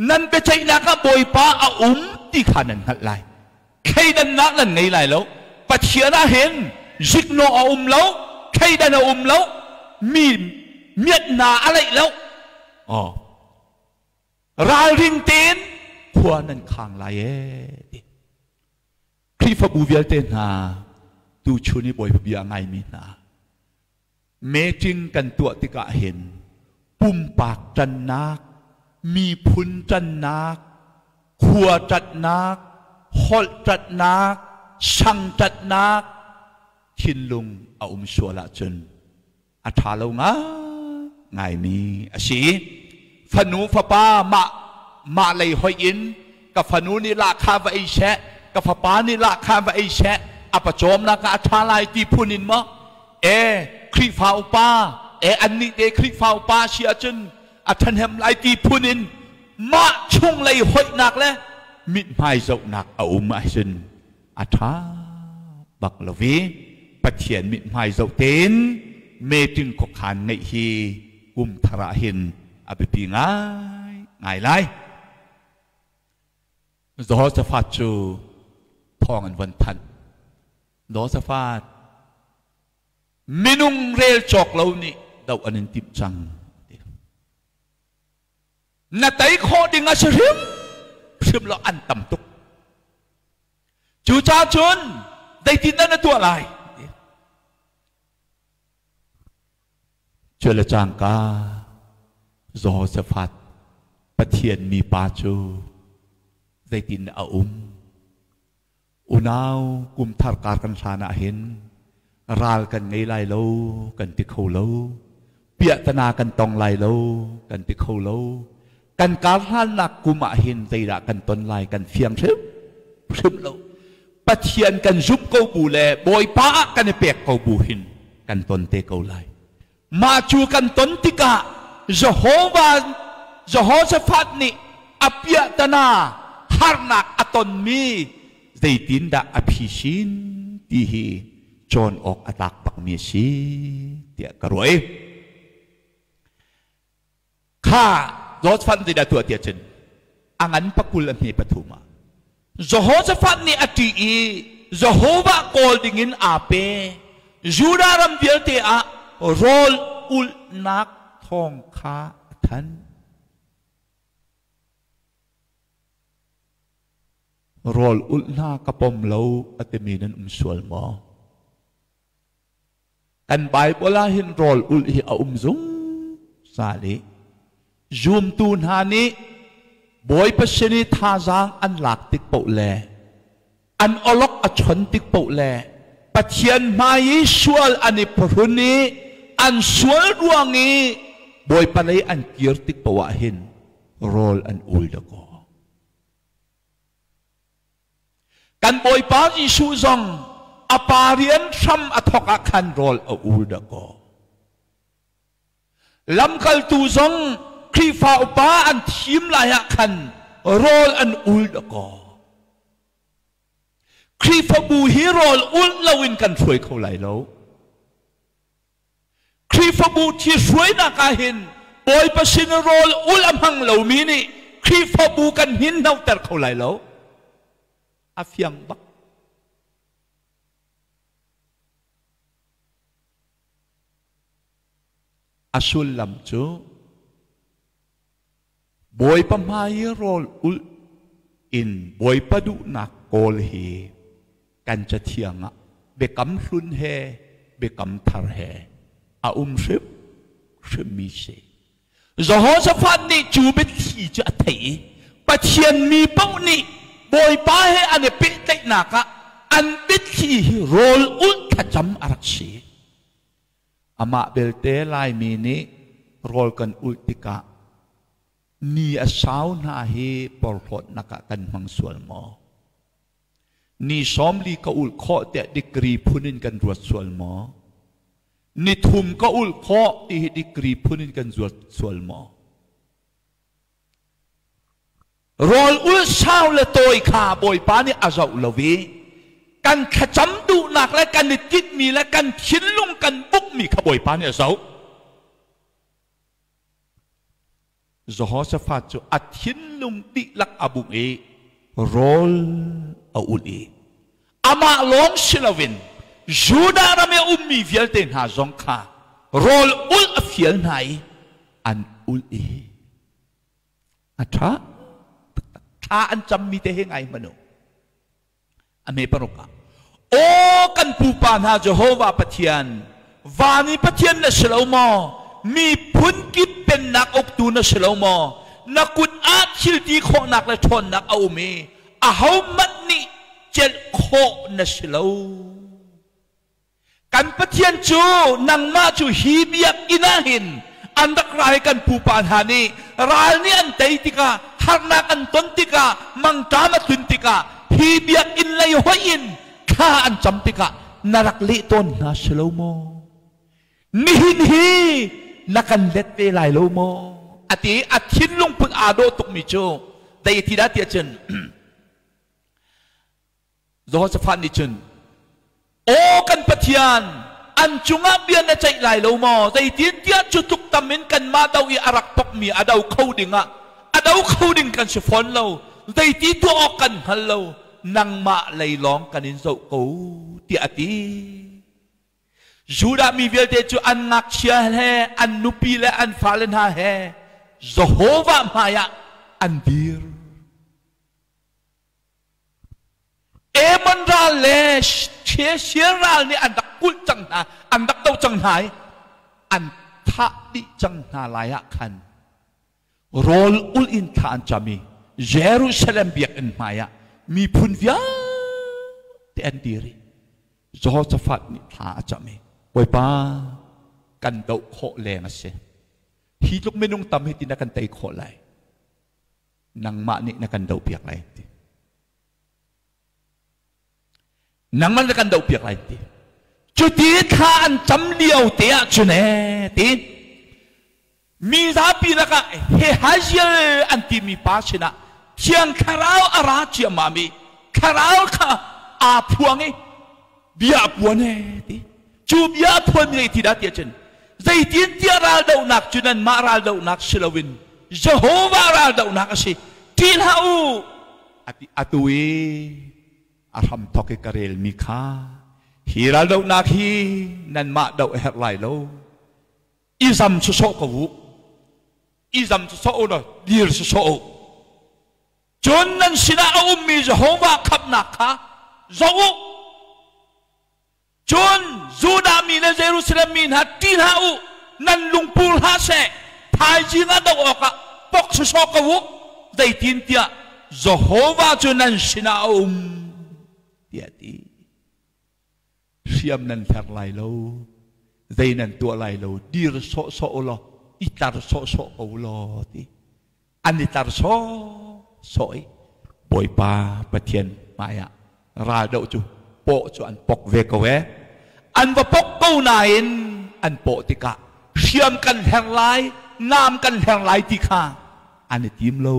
Nan biaceihnak ah Bawipa a um ti kha nan hngalh lai. Thleidannak nan ngei lai lo. Pathian ah hin ziknawh a um lo, thleidan a um lo, mi miat hna a leih lo. Oh. Ralring tein khua nan khang lai ee ti. Khrihfabu vialte hna tuchun i Bawipa bia a ngaimi hna meeting kan tuah tikah hin pumpak ṭannak, miphun ṭannak, khua ṭannak, holh ṭannak, sang ṭannak thinlung a um sual ahcun a ṭha lo ngaingaimi a si. Fanu fapa mah mah lei hoih in ka fanu nih lahkhah va ei seh, ka fapa nih lahkhah va ei seh, a pawcawmnak ah a ṭha lai ti phun in maw e Khrihfa upa e annih te Khrihfa upa si ahcun a ṭhahnem lai ti phun in mah chunglei hoihnak le mithmai zohnak a um ahcun a ṭha bak lo i Pathian mithmai zoh tein meeting khuakhan ngeih hi kum thar ah hin a biapi ngai ngai lai. Jehoshaphat cu thawng an von thanh. Jehoshaphat minung rel cawk lo nih doh an in timh cang. Na tei khawh ding a si hrim hrim lo, an tam tuk. Cucaah cun zeitindah na tuah lai? Cu le cangka Jehoshaphat Pathian mipa cu zeitin a um? Unau, kumthar kar kan hlan ah hin ral kan ngei lai lo kan ti kho lo. Piahtana kan tong lai lo kan ti kho lo. Kan kar hlannak kum ah hin zeidah kan ton lai kan fiang hrim hrim lo. Pathian kan zumh ko bu le Bawipa ah kan i pek ko bu hin kan ton te ko lai. Mah cu kan ton tikah Jehovah Jehoshaphat nih a piahtana harnak a tonmi zeitindah a phisin ti hi cawn awk a tlak bakmi a si tiah ka ruah i kha Jehoshaphat zeidah tuah tiah cun a ngan pakul a hme pathum ah Jehoshaphat nih a ṭih i Jehovah kawl dingin aa pe. Judah ram vialte ah rawl ulhnak thawng kha a thanh. Rawl ulh hna ka pom lo a timi nan um sual maw? Kan Bible ah hin rawl ulh hi a um zungzal i zumtu hna nih Bawipa sin i thazaang an lak tik paoh le an awlok a chon tik paoh le Pathian hmai i sual an i phuhrun i an sual ruang i Bawipa lei an kir tik paoh ah hin rawl an ul dakaw. Kan Bawipa Jesuh zong a pa rian hram a thawk ah khan rawl a ul dakaw. Lamkaltu zong Khrihfa upa an thim lai ah khan rawl an ul dakaw. Khrihfabu hi rawl ulh loin kan hruai kho lai lo. Khrihfabu ṭhihruainak ah hin Bawipa sin rawl ul a hmang lomi nih Khrihfabu kan hninhnoter kho lai lo. A fiang bak. A sullam cu Bawipa hmai i rawl ulh in Bawipa duhnak kawl hi kan cathiang ah biakam hlun he biakam thar he a um hrimhrimmi si. Jehoshaphat nih cu biathli cu a theih i Pathian mi paoh nih Bawipa he an i pehtlaihnak ah an biathli hi rawl ulh thlacam a rak si. Amah belte Laimi nih rawl kan ulh tikah ni a sau hna hi porhlawtnak ah kan hmang sual maw? Ni 40 ka ulh khawh tiah degree phun in kan ruat sual maw? Ni thum ka ulh khawh ti hi degree phun in kan ruat sual maw? Rawl ulh sau le tawi kha Bawipa nih a zoh lo i kan thlacam duhnak le kan i tinhmi le kan thinlung kan bukmi kha Bawipa nih a zoh. Jehoshaphat cu a thinlung dihlak a bungh i rawl a ulh i amah lawng si loin Judah ram i a ummi vialte hna zong kha rawl ulh a fial hna i an ulh i a ṭha taktak. Thla an cammi te hi ngai hmanh u. A hme paruk ah, Aw kan pupa hna Jehovah Pathian, van i Pathian na si lo maw? Miphun kip pennak uktu na si lo maw? Na kut ah thil ti khawhnak le ṭhawnnak a um i ahohmanh nih celh khawh na si lo. Kan Pathian cu nangmah cu hi biakinn ah hin an rak ra i kan pupa hna nih ral nih an tei tikah, harnak an ton tikah, mangṭam a tlun tikah hi biakinn lei hoih in thla an cam tikah na rak leh tawn hna si lo maw? Nihin hi na kan let ve lai lo maw? A ti i a thinlung put aa dawh tukmi cu zei ti dah tiah cun Jehoshaphat nih cun, Aw kan Pathian, an cungah bia na ceih lai lo maw? Zeitintiah cu tluk tam in kanmah do i a rak pokmi a do kho dingah a do kho ding kan si fawn lo. Zeiti tuah awk kan hngal lo. Nangmah lei lawng kan in zoh ko, tiah a ti. Judah mi vialte cu an ngakchia he, an nupi le an fale hna he Jehovah hmaiah an dir. Ammon ral le Cheshire ral nih an rak kulh cang hna, an rak do cang hna i an thah dih cang hna lai ah khan rawl ulh in thla an cam i Jerusalem biakinn hmai ah miphun vialte an dir i Jehoshaphat nih thla a cam i Bawipa, kan doh khawh leng a si. Hi tluk minung tam hi ti na kan tei khawh lai. Nangmah nih na kan dohpiak lai ti. Nangmah na kan dohpiak lai ti. Cuti thla an cam lio te ah cun ee ti mi zapi lakah Hehaziel an timi pa sinah Thiang Thlarau a ra ciammam i Thlarau kha aa phuang i bia a puan ee ti. Cu bia a phuan mi ti dah tiah cun zeitintiah raldohnak cu nanmah raldohnak si loin Jehovah raldohnak a si. Ṭih hlah u. Atu i a hramthawk i ka relmi kha hi raldohnak hi nanmah doh a herh lai lo. I zam sawsawh ko u. I zam sawsawh u law dir sawsawh u. Cun nan sinah a ummi Jehovah khamhnak kha zoh u. Cun Judah mi le Jerusalem mi hna ṭih hlah u, nan lungpur hlah seh, thaizing ah doh awkah pok sawsawh ko u, zeitintiah Jehovah cu nan sinah a um, tiah a ti. Hriam nan hler lai lo, zei nan tuah lai lo, dir sawhsawh u law, i tlar sawhsawh ko u law, ti. An i tlar sawhsawh i Bawipa Pathian hmaiah raldoh cu pawh cu an pok ve ko ee. An va pok ko nain an pawh tikah hriam kan hler lai, nam kan hler lai ti kha an i tim lo.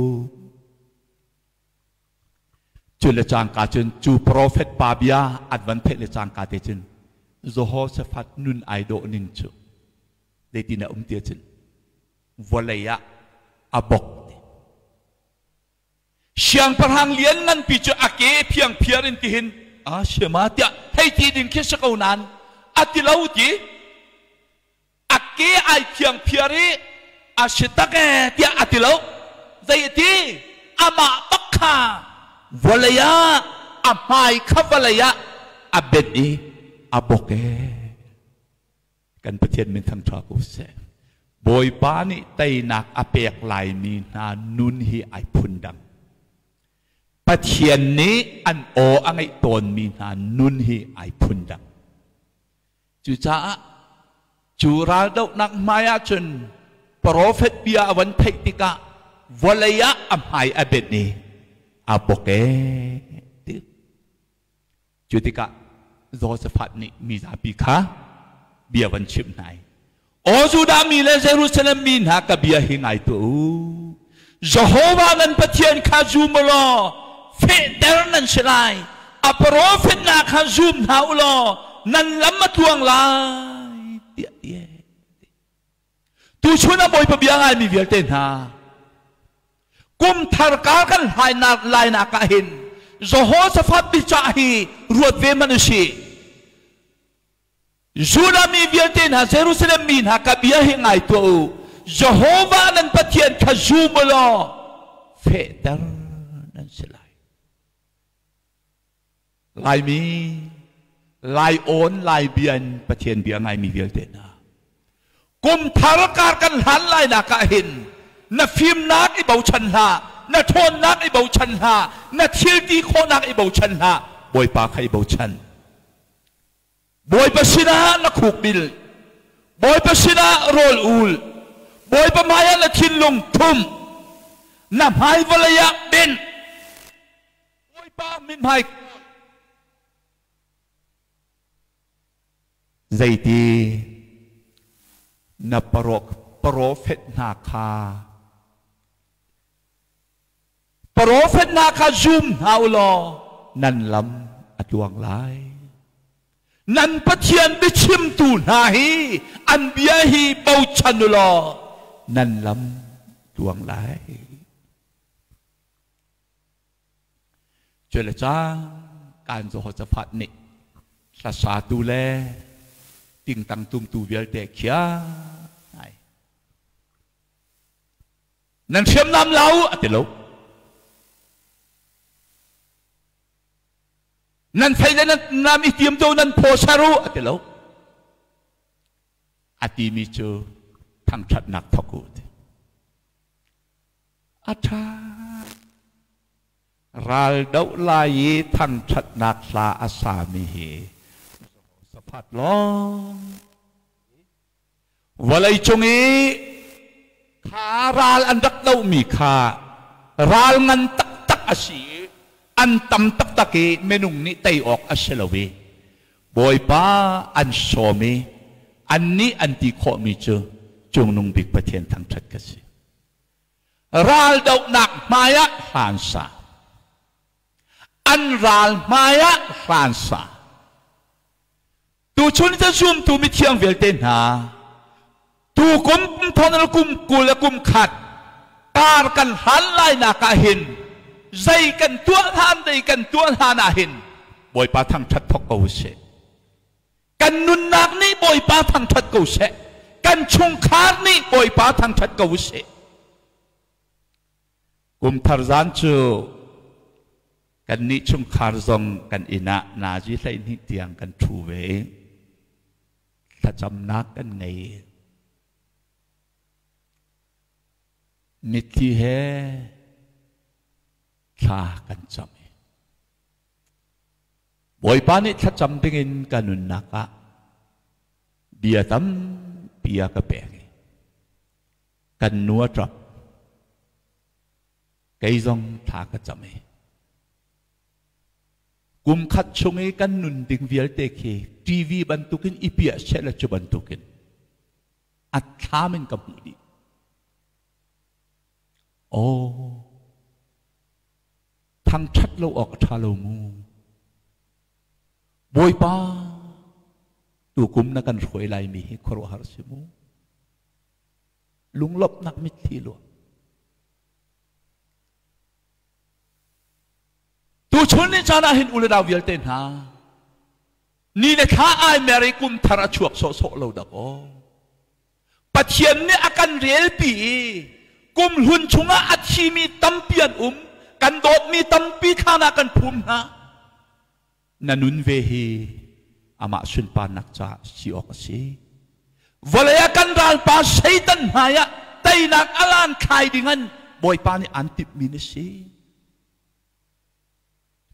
Cu le cangka cun cu profet pa bia an van theih le cangka te cun Jehoshaphat nun ai dawh ning cu zeitin a um ti cun vawlei ah a bok ti. Siangpahrang lian nganpi cu a ke phiangphiar in tihin a siama tiah hei ti ding khi si ko nain a ti lo ti. A ke ai phiangphiar i a si tak ee tiah a ti lo. Zei a ti? Amah bak kha vawlei ah a hmai kha vawlei ah a benh i a bok ee. Kan Pathian min thangṭha ko seh. Bawipa nih teinak a pek laimi hna nun hi ai phundang. Pathian nih an aw a ngeih tawnmi hna nun hi ai phundang. Cucaah cu raldohnak hmai ahcun profet bia a van theih tikah vawlei ah a hmai a benh i aa bok ee ti. Cu tikah Josaphat nih mi zapi kha bia van chimh hna i, Aw Judah mi le Jerusalem mi hna ka bia hi ngai tuah u. Jehovah nan Pathian kha zum u law fehter nan si lai. A profet hna kha zum hna u law nan lam a tluang lai tiah ti. Tuchun ah Bawipa bia ngaimi vialte hna, kum thar kar kan hlainak lainak ah hin Jehoshaphat biacah hi ruat ve hmanh usih. Judah mi vialte hna, Jerusalem mi hna, ka bia hi ngai tuah u. Jehovah nan Pathian kha zum u law fehter nan si lai. Laimi, Lai awn, Lai bia in Pathian bia ngaimi vialte hna. Kum thar kar kan hlan lainak ah hin na fimnak i bochan hlah, na ṭhawnnak i bochan hlah, na thil ti khawhnak i bochan hlah, Bawipa kha i bochan. Bawipa sinah na khuk bil. Bawipa sinah rawl ul. Bawipa hmaiah na thinlung thum. Na hmai vawlei ah benh. Bawipa mithmai zeiti na profet hna kha profet hna kha zum hna u law nan lam a tluang lai. Nan Pathian biachimtu hna hi an bia hi bochan u law nan lam tluang lai. Cule cang kan Jehoshaphat nih hlasatu le tingtang tumtu vialte khia ai. Nan hriamnam la u a ti lo. Nan fei le nan nam i tiam to nan phaw ser u a ti lo. A timi cu thangṭhatnak thawk u ti. A ṭha. Ral doh lai i thangṭhatnak hla a sami hi Jehoshaphat lawng. Vawleicung i kha ral an rak dohmi kha ral ngan taktak a si i an tam taktak i minung nih tei awk a si lo i Bawipa an sawm i annih an ti khawhmi cu Cungnung Bik Pathian thangṭhat ka si. Raldohnak hmaiah hlansa. An ral hmaiah hlansa. Tuchun ca zumtu mithiang vialte hna, tu kum thonal kum 20 le kum khat kar kan hlan lainak ah hin zei kan tuah hlan dei kan tuah hlan ah hin Bawipa thangṭhat thawk ko usih. Kan nunnak nih Bawipa thangṭhat ko seh. Kan chungkhar nih Bawipa thangṭhat ko usih. Kum thar zan cu kannih chungkhar zong kan inn ah nazi 12 tiang kan ṭhu ve i thlacamnak kan ngei. Mitthli he thla kan cam i Bawipa nih thlacam dingin ka nunnak ah bia tampi a ka pek i kan nu a ṭap. Kei zong thla ka cam i kum khat chung i kan nun ding vialte khi TV bantukin i piah seh cu bantukin a thlam in ka hmuh dih. Aw, thangṭhat lo awk a ṭha lo mu. Bawipa, tukum na kan hruai laimi hi khuaruahhar si mu. Lunglawmhnak mitthli luang. Tuchun ni caan ah hin u le nau vialte hna, ni le thla ai mer i kum thar a chuak sawhsawh lo dak aw. Pathian nih a kan relpi i kum hlun chungah a thimi tampi an um, kan dawtmi tampi thlan ah kan phum hna. Na nun ve hi amah sunparnak caah si awk a si. Vawlei ah kan ralpa Satan hmaiah teinak alan thlai dingan Bawipa nih aan timhmi na si.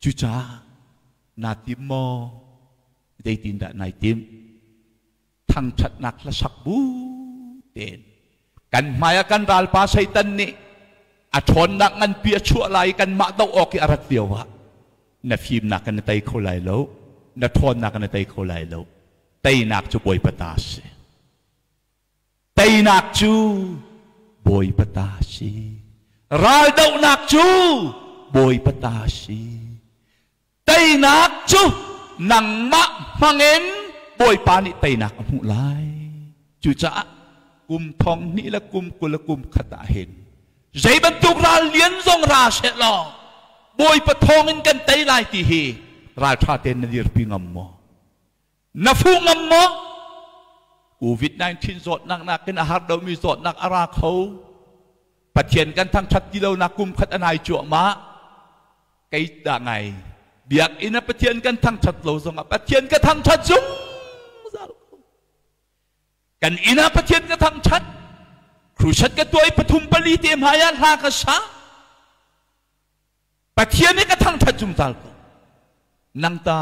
Cucaah naa tim maw? Zeitindah nai tim? Thangṭhatnak hlasak bu tein kan hmai ah kan ralpa Satan nih a ṭhawnnak nganpi a chuah lai i kanmah doh awk i a rat lio ah na fimnak in na tei kho lai lo, na ṭhawnnak in na tei kho lai lo. Teinak cu Bawipa ta a si. Teinak cu Bawipa ta a si. Raldohnak cu Bawipa ta a si. Teinak cu nangmah hmangin Bawipa nih teinak a hmuh lai. Cucaah kum thong hnih le kum 20 le kum khat ah hin zei bantuk ral lian zong ra seh law Bawipa thawngin kan tei lai ti hi ralṭha tein na dirpi ngam maw? Na fuh ngam maw? COVID-19 zawtnak nakin a har deuhmi zawtnak a ra kho. Pathian kan thangṭhat ti lonak kum khat a nai cuahmah. Kei dah ngai. Biakinn ah Pathian kan thangṭhat lo zongah Pathian ka thangṭhat zungzal ko. Kan inn ah Pathian ka thangṭhat. Crusade ka tuah i pathum pali te hmai ah hla ka sa. Pathian hi ka thangṭhat zungzal ko. Nang ta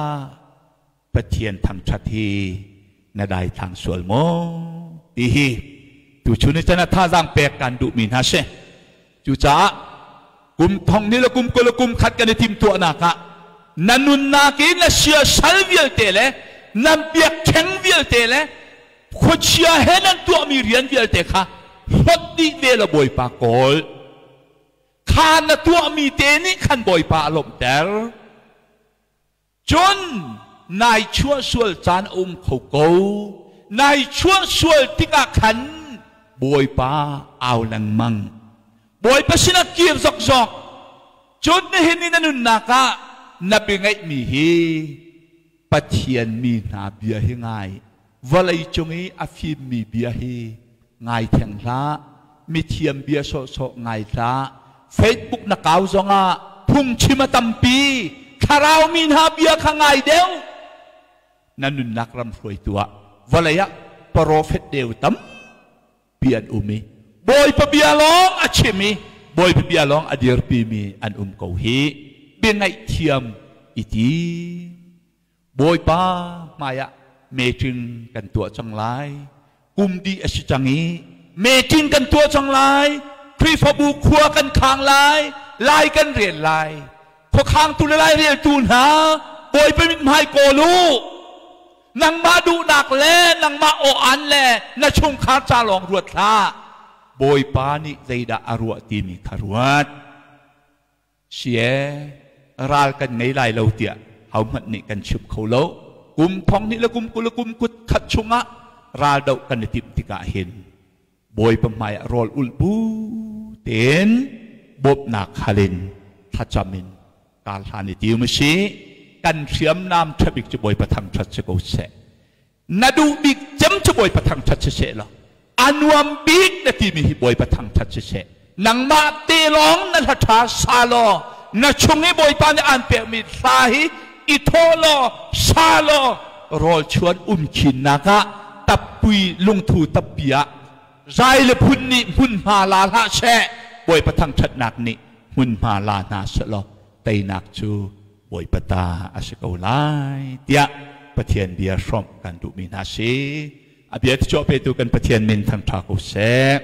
Pathian thangṭhat hi na daithlang sual maw? Ti hi tuchun ni chan ah thazaang pek kan duhmi hna si. Cucaah kum thong ni le kum 20 le kum khat kan i timhtuahnak ah na nunnak i na siasal vialte le na biakṭheng vialte le khuachia he nan tuahmi rian vialte kha hlawt dih ve law Bawipa kawl. Kha na tuahmi te nih khan Bawipa a lawmhter. Cun nai chuah sual caan a um kho ko. Nai chuah sual tikah khan Bawipa au lengmang. Bawipa sinah kir zokzok. Cun nihin i na nunnak ah na bia ngeihmi hi Pathian mi hna bia hi ngai. Vawlei cung i a fimmi bia hi ngai theng hlah. Mithiam bia sawhsawh ngai hlah. Facebook na kau zongah phungchim a tampi. Thlarau mi hna bia kha ngai deuh. Na nunnak ram hruaitu ah vawlei ah profet deu tampi an um i Bawipa bia lawng a chim i Bawipa bia lawng a dirpimi an um ko hi. Bia ngaihthiam i tim. Bawipa hmaiah meeting kan tuah cang lai. Kum dih a si cang i meeting kan tuah cang lai. Khrihfabu khua kan khang lai. Lai kan rel lai. Khuakhangtu le laireltu hna Bawipa mithmai kawl u. Nangmah duhnak le nangmah aw-an le na chungkhar ca lawng ruat hlah. Bawipa nih zeidah a ruah timi kha ruat. Si ee, ral kan ngei lai lo tiah hohmanh nih kan chim kho lo. Kum thong hnih le kum 20 le kum kut khat chungah raldoh kan i timh tikah hin Bawipa hmaiah rawl ulh bu tein bawmhnak hal in thlacam in kar hlan i tim usih. Kan hriamnam ṭha bik cu Bawipa thangṭhat si ko seh. Na duh bik cem cu Bawipa thangṭhat siseh law a nuam bik na timi hi Bawipa thangṭhat siseh. Nangmah te lawng na hla ṭha sa law na chung i Bawipa nih aan pekmi hla hi i thawh law sa law rawl chuan um khinnak ah tappui lungthu tappi ah zai le phun nih hmunhma la hlah seh. Bawipa thangṭhatnak nih hmunhma la hna seh law teinak cu Bawipa ta a si ko lai tiah Pathian bia hrawmh kan duhmi hna si. A bia thichuah petu kan Pathian min thangṭha ko seh.